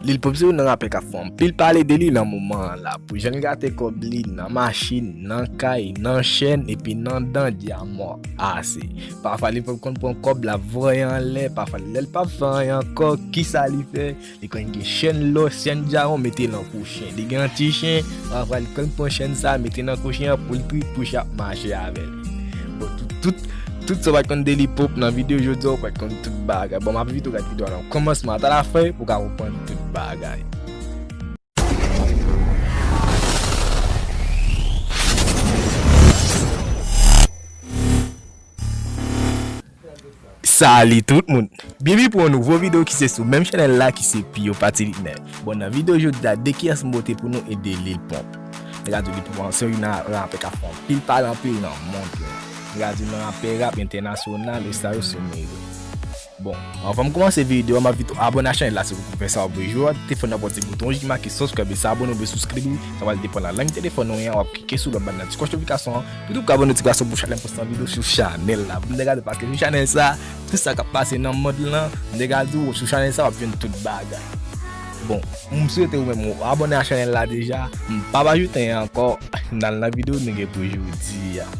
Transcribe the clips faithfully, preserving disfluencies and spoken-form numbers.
Lil Pump se youn nan rapè k ap fè anpil pale de li nan moman an la. Pou jan l gate kòb li nan machin, nan kay, nan chèn, epi nan dan, di a mò ase. Pafwa Lil Pump konn pran kòb la voye anlè, pafwa lè l p ap fè anyen ankò, kisa li fè? Li konn gen chèn lò, chèn dyawon, mete l nan kou chen. Li gen yon ti chen, pafwa li konn pran chèn sa, mete l nan kou chen an pou l trip, pou chen ap mache avè l. Bon, tout, tout, tout sa w pa t konn de Lil Pump nan videyo jodi a, ou pa t konn tout bagay. Bon, m ap envite w gade videyo a nan kòmansman ata lafen pou w ka konprann tout bagay. Salut tout moun! Byenvini pou yon nouvo videyo ki se sou menm chanèl la ki se Pio Pati Linè. Bon, nan videyo jodi a, de kiyès m pote pou nou e de Lil Pump. Nèg a di Lil Pump se youn nan rapè k ap fè anpil pale anpil nan mond lan. Nèg a di nan rapè rap entènasyonal e sa yo sou meri. Bon, anvan m kòmanse videyo a, m ap envite w abòne a chanèl la si w poko fè sa, w bezwen jwe a, te fè nenpòt ti bouton wouj ki make subscribe e sa abòne oubyen souskrib, sa pral depann nan lang telefòn ou an, w ap klike sou lòt bannè ti klòch notifikasyon an, pou tou ka ban notifikasyon pou chak lè m poste yon videyo sou chanèl la. Pou nèg a di paske sou chanèl sa, tout sa k ap pase nan mond lan, nèg a di w sou chanèl sa, w ap jwenn tout bagay. Bon, m swete ou menm ou abòne a chanèl la deja, m p ap ajoute anyen ankò, n al nan videyo nou gen pou jodi a.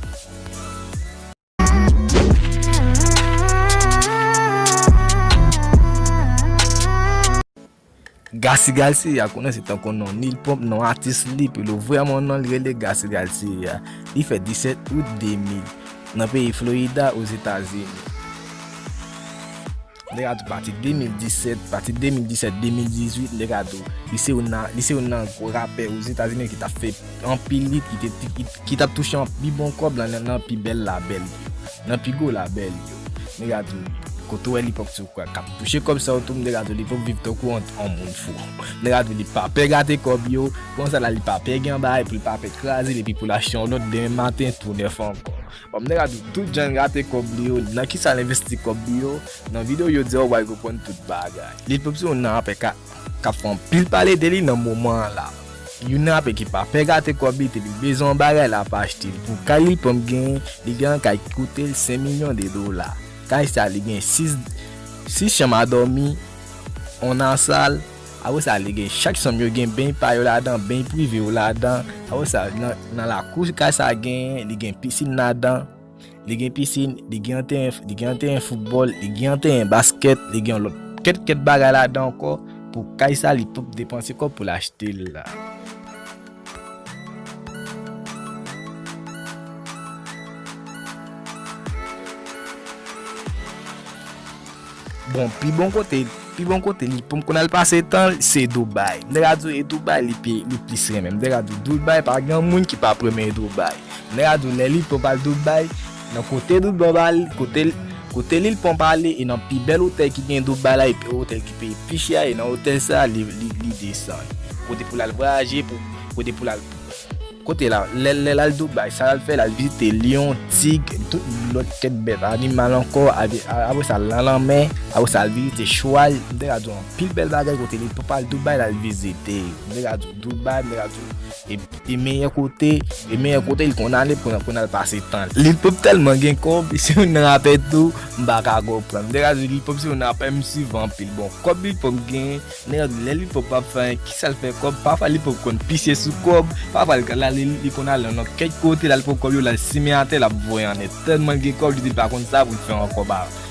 Gacy Garcia, konnen se tankou non Lil Pump, non atis li, pou li vrèman non li rele Gacy Garcia. Li fèt disèt out de mil nan peyi Florida, Ozetazini. Nèg a di pati de mil disèt, pati de mil disèt, de mil dizuit, nèg a di li se youn nan, li se youn nan gwo rapè Ozetazini ki t ap fè anpil hit, ki te, ki, ki, ki t ap touche an pi bon kòb nan, nan, nan pi bèl labèl yo, nan pi gwo labèl yo. Nèg a di kote w wè Lil Pump sou k ap touche kòb sa yo tou, nèg a di Lil Pump viv tankou yon, yon moun fou. Nèg a di li pa pè gate kòb yo, konsa la li pa pè gen bagay pou li pa pè kraze l epi pou l achte yon lòt demen maten tou nèf ankò. Bon, nèg a di tout jan l gate kòb li yo, nan kisa l envesti kòb li yo, nan videyo jodi a w pral konprann tout bagay. Lil Pump se youn nan rapè k ap, k ap fè anpil pale de li nan moman an la. Youn nan rapè ki pa pè gate kòb li, depi l bezwen yon bagay l ap achte l. Pou kay Lil Pump genyen, li gen yon kay ki koute l senk milyon de dola. Kay sa li gen sis, sis chanm a dòmi, yon nan sal, apre sa li gen chak chanm yo gen beny pa yo ladan, beny prive yo ladan. Apre sa nan, nan lakou kay sa genyen, li gen pisin ladan. Li gen pisin, li gen yon teren, li gen yon teren foutbòl, li gen yon teren baskèt, li gen yon lòt kèt kèt bagay ladan ankò. Pou kay sa li p ap depanse kòb pou l achte l la. Bon, pi bon kote, pi bon kote Lil Pump konn al pase tan l se Dubai. M te ka di w e Dubai li pi, li plis renmen. M te ka di w Dubai pa gen moun ki p ap renmen Dubai. M te ka di w lè Lil Pump al Dubai, nan kote Lil Pump al, kote, kote Lil Pump ale e nan pi bèl otèl ki gen Dubai la, epi otèl ki peye pi chè a, e nan otèl sa li, li, li desann. Kote pou l al vwayaje, pou, kote pou l al Kote la, lè, lè l al Dubai, sa l al fè, l al vizite lyon, tig, tout lòt kèk bèt, animal ankò, apre sa l nan lanmè, apre sa l vizite chwal, m te ka di w anpil bèl bagay kote li pap al Dubai, l al vizite, m te ka di w Dubai, m te ka di w, e, e meyè kote, e meyè kote li konn ale pou, pou l al pase tan. Lil Pump tèlman gen kòb, se youn nan rapè tou, m pa ka konprann. M te ka di w Lil Pump se youn nan rapè m swiv anpil. Bon, kòb Lil Pump genyen, Nèg yo di lè Lil Pump ap fè anyen, kisa l fè kòb? Pafwa Lil Pump konn pise sou kòb, pafwa l ka, li, li konn ale nan kèk kote, l al pran kòb yo, l al simen atè, l ap voye anlè. Tèlman l gen kòb, li di l pa konn sa pou l fè ankò,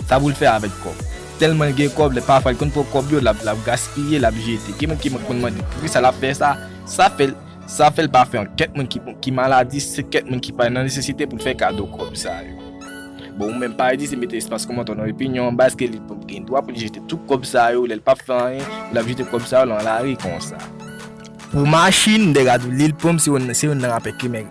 sa pou l fè avèk kòb. Tèlman l gen kòb, lè pafwa l konn pran kòb yo, l ap, l ap gaspiye, l ap jete. Gen moun ki konn mande poukisa l ap fè sa, sa fè l, sa fè l pa fè an kèk moun ki, ki maladi, se kèk moun ki pa nan nesesite pou l fè kado kòb sa yo. Bon, ou menm pa ezite mete espas kòmantè w nan opinyon anba, èske Lil Pump gen dwa pou l jete tout kòb sa yo, lè l p ap fè anyen, pou l ap jete kòb sa yo nan lari konsa. Pou machin, m te ka di w Lil Pump se youn, se youn nan rapè ki renmen,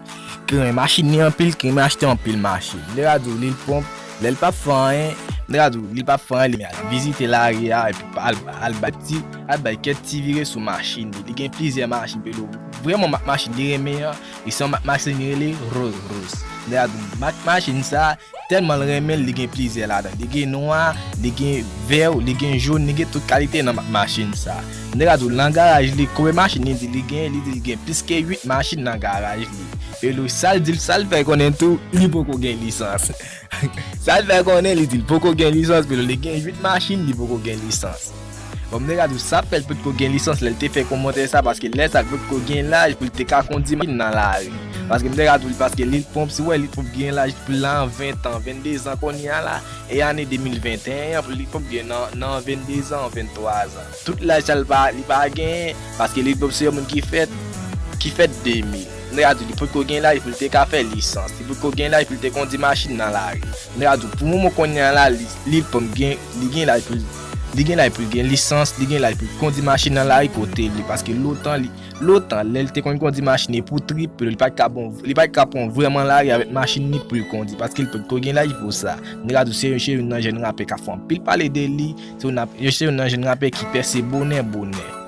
ki renmen machin li anpil, ki renmen achte anpil machin. M te ka di w Lil Pump, lè l p ap fè anyen, m te ka di w li p ap fè anyen, li renmen al vizite lari a, epi al, al bay ti, al bay kèk ti vire sou machin li. Li gen plizyè machin, pelo vrèman ma-, machin li renmen an, e se yon ma-, machin li rele Rolls Royce. M te ka di w mak machin sa, Tèlman l renmen l, li gen plizyè ladan. Li gen nwa, li gen vè, li gen jòn, li gen tout kalite nan ma-, machin sa. M te ka di w nan garaj li, konbyen machin li di li gen, li di li gen plis ke uit machin nan garaj li. Pelo sa l di l, sa l fè konnen tou, li poko gen lisans. Sa l fè konnen, li di l poko gen lisans, pelo li gen uit machin, li poko gen lisans. Bon, m te ka di w sa fè l potko gen lisans lè l te fè kòmantè sa, paske lè sa l potko gen laj pou l te ka kondi machin nan lari. Paske m te ka di w, paske Lil Pump, si w wè Lil Pump gen laj pou l la an ven tan, venndezan kounye a la, e ane de mil venteyen an, pou Lil Pump gen nan, nan venndezan, venntwazan. Tout laj sa l pa, li pa genyen, paske Lil Pump se yon moun ki fèt, ki fèt de mil. M te ka di w, li potko gen laj pou l te ka fè lisans, li potko gen laj pou l te kondi machin nan lari. M te ka di w, pou moman kounye a la, li, Lil Pump gen, li gen laj pou l, li gen laj pou l gen lisans, li gen laj pou l kondi machin nan lari kote l ye, paske lontan li, lontan, lè l te konn kondi machin e pou trip, li pa t ka bon, li pa t ka pran vrèman lari avèk machin li pou l kondi, paske li potko gen laj pou sa. M te ka di w, se, se youn nan jèn rapè k ap fè anpil pale de li, se youn ap, se youn nan jèn rapè ki pèse bonè, bonè.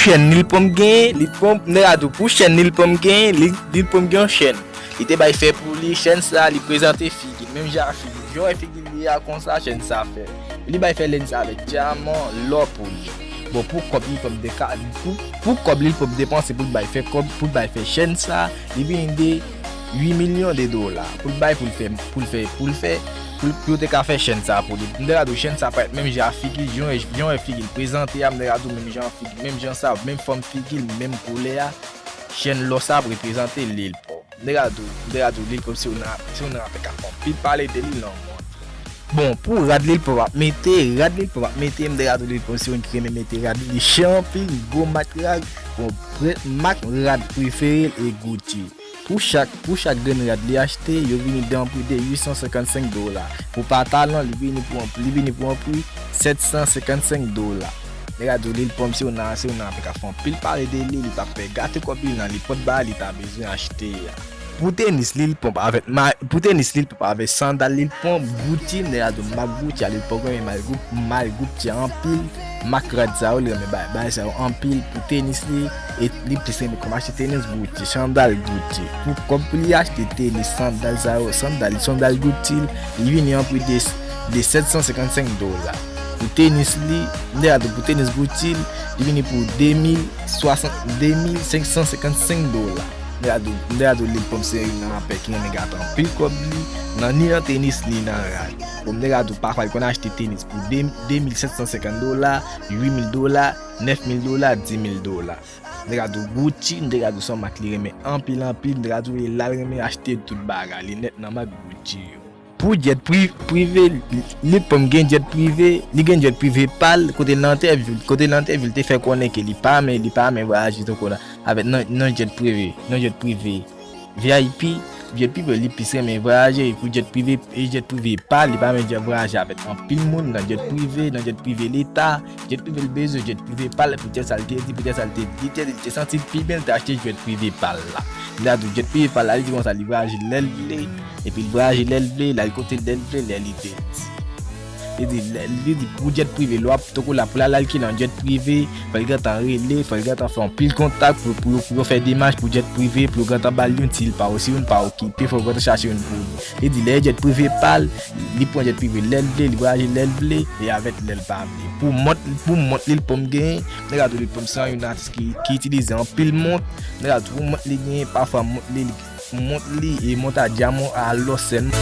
Chèn Lil Pump genyen, Lil Pump, m te ka di w, pou chèn Lil Pump genyen, Lil, Lil Pump gen yon chèn. Li te bay fè pou li, chèn sa, li prezante figi l, menm jan ak figi l. Jan w wè figi l ye a konsa, chèn sa fè. Li bay fè lèn sa avèk dyaman, lò pou li. Bon, pou kòb Lil Pump de ka, pou, pou kòb Lil Pump depanse pou l bay fè kòb, pou l bay fè chèn sa, li vini de uit milyon de dola. Pou l bay, pou l fè, pou l fè, pou l fè, pou l, pou yo te ka fè chèn sa pou li. M te ka di w chèn sa parèt menm jan ak figi l, jan w wè, jan w wè figi l prezante a, m te ka di w menm jan ak figi l, menm jan sa, menm fòm figi l, menm koulè a, chèn lò sa ap reprezante Lil Pump. M te ka di w, m te ka di w Lil Pump se youn nan, se youn nan rapè k ap fè anpil pale de li nan mond. Bon, pou rad Lil Pump ap mete, rad Lil Pump ap mete, m te ka di w Lil Pump se youn ki renmen mete rad li chè anpil, gwo mak rad, bon, pre-, mak rad prefere l e Gucci. Pou chak, pou chak grenn rad li achte, yo vini de yon pri de uit san senkannsenk dola. Pou pantalon, li vini pou yon, li vini pou yon pri sèt san senkannsenk dola. Nèg la di w Lil Pump se youn nan, se youn nan rapè k ap fè anpil pale de li, li p ap pè gate kòb li nan nenpòt bagay li ta bezwen achte a. Pou tenis Lil Pump avèk ma-, pou tenis Lil Pump avèk sandal Lil Pump, Gucci, nèg la di w mak Gucci a, Lil Pump renmen mak Gu-, mak Gucci a anpil, mak rad sa yo, li renmen bagay, bagay sa yo anpil pou tenis li, e li plis renmen kòm achte tenis Gucci, sandal Gucci. Pou kòb pou li achte tenis, sandal sa yo, sandal, sandal Gucci, li vini an pri de, de sèt san senkannsenk dola. Pou tenis li, nèg la di w pou tenis Gucci, li vini pou de mil swasant, de mil senk san senkannsenk dola. Nèg la di w, nèg la di w Lil Pump se youn nan rapè ki renmen gate anpil kòb li, nan ni nan tenis, ni nan rad. Bon, nèg la di w pafwa li konn achte tenis pou de, de mil sèt san senkant dola, uit mil dola, nèf mil dola, di mil dola. Nèg la di w Gucci, nèg la di w se yon mak li renmen anpil, anpil, nèg la di w e la l renmen achte tout bagay, li nèt nan mak Gucci yo. Pou jet pri-, prive, Lil Pump gen jet prive, li gen jet prive pa l, kote nan entèvyou, kote nan entèvyou, li te fè konnen ke li pa renmen, li pa renmen vwayaje tankou la, avèk nan, nan jet prive, nan jet prive V I P, jet prive li plis renmen vwayaje, e pou jet prive, e jet prive pa l, li pa renmen jet vwayaje avèk anpil moun, nan jet prive, nan jet prive leta, jet prive l bezwen, jet prive pa l, poutèt sa l te di, poutèt sa l te di, li te, li te santi l pi byen, li te achte jet prive pa l la. Li ta di w jet prive pa l la, li di konsa, li vwayaje lè l vle, epi l vwayaje lè l vle, l al kote lè l vle, lè li te di. Li di, lè, li di pou jet prive, lè w ap tankou la, pou l al alkile yon jet prive, fò l gentan rele, fò l gentan fè anpil kontak pou, pou yo, pou yo fè demach pou jet prive, pou yo gentan ba l youn, si l pa, si youn pa okipe, fò yo gentan chache youn pou li. Li di lè jet prive pa l, li pran jet prive lè l vle, li vwayaje lè l vle, e avèk lè l pa vle. Pou mont, pou mont Lil Pump genyen, nèg la di w Lil Pump se youn nan atis ki, ki itilize anpil mont, nèg la di w mont li genyen, pafwa mont li, li, mont li, e mont a dyaman a lò sèlman.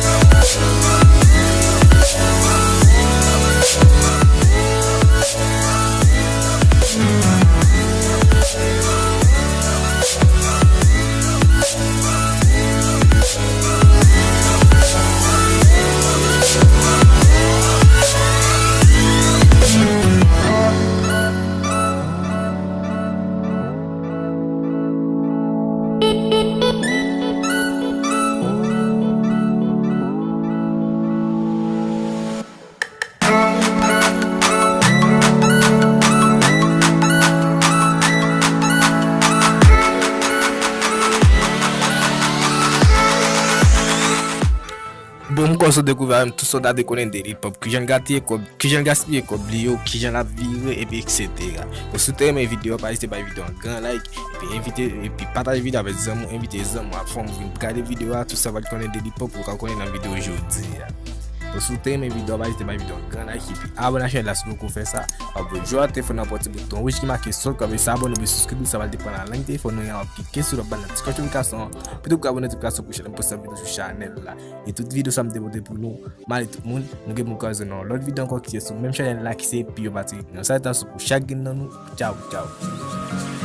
Bon, m kwè w dekouvri avè m tout sa w ta dwe konnen de Lil Pump, kijan l gaspiye kòb, kijan l gaspiye kòb li yo, kijan l ap vire, epi etsetera. Bon, si w te renmen videyo a, pa ezite bay videyo a yon gran like, epi envite, epi pataje videyo a avèk zanmi w, envite zanmi w a fè w vin gade videyo a, tout sa w pa t konnen de Lil Pump, ou ka konnen nan videyo jodi a. Bon, si w te renmen videyo a, pa ezite bay videyo a yon gran like epi abòne a chanèl la si w poko fè sa. W ap wè jou a telefòn nan pran ti bouton wouj ki make subscribe, sa abòne oubyen subscribe, sa pral depann nan lang telefòn ou, w ap klike sou l, w ap ba l nan ti klòch notifikasyon an, pou tou ka abòne notifikasyon pou chak lè m poste videyo sou chanèl la. E tout videyo sa m te pote pou nou, m ale tout moun, nou gen pou n kwaze nan yon lòt videyo ankò ki se sou menm chanèl la ki se Piyo Patrick. Nan sa tan sou pou chak grenn nan nou, tchaw, tchaw.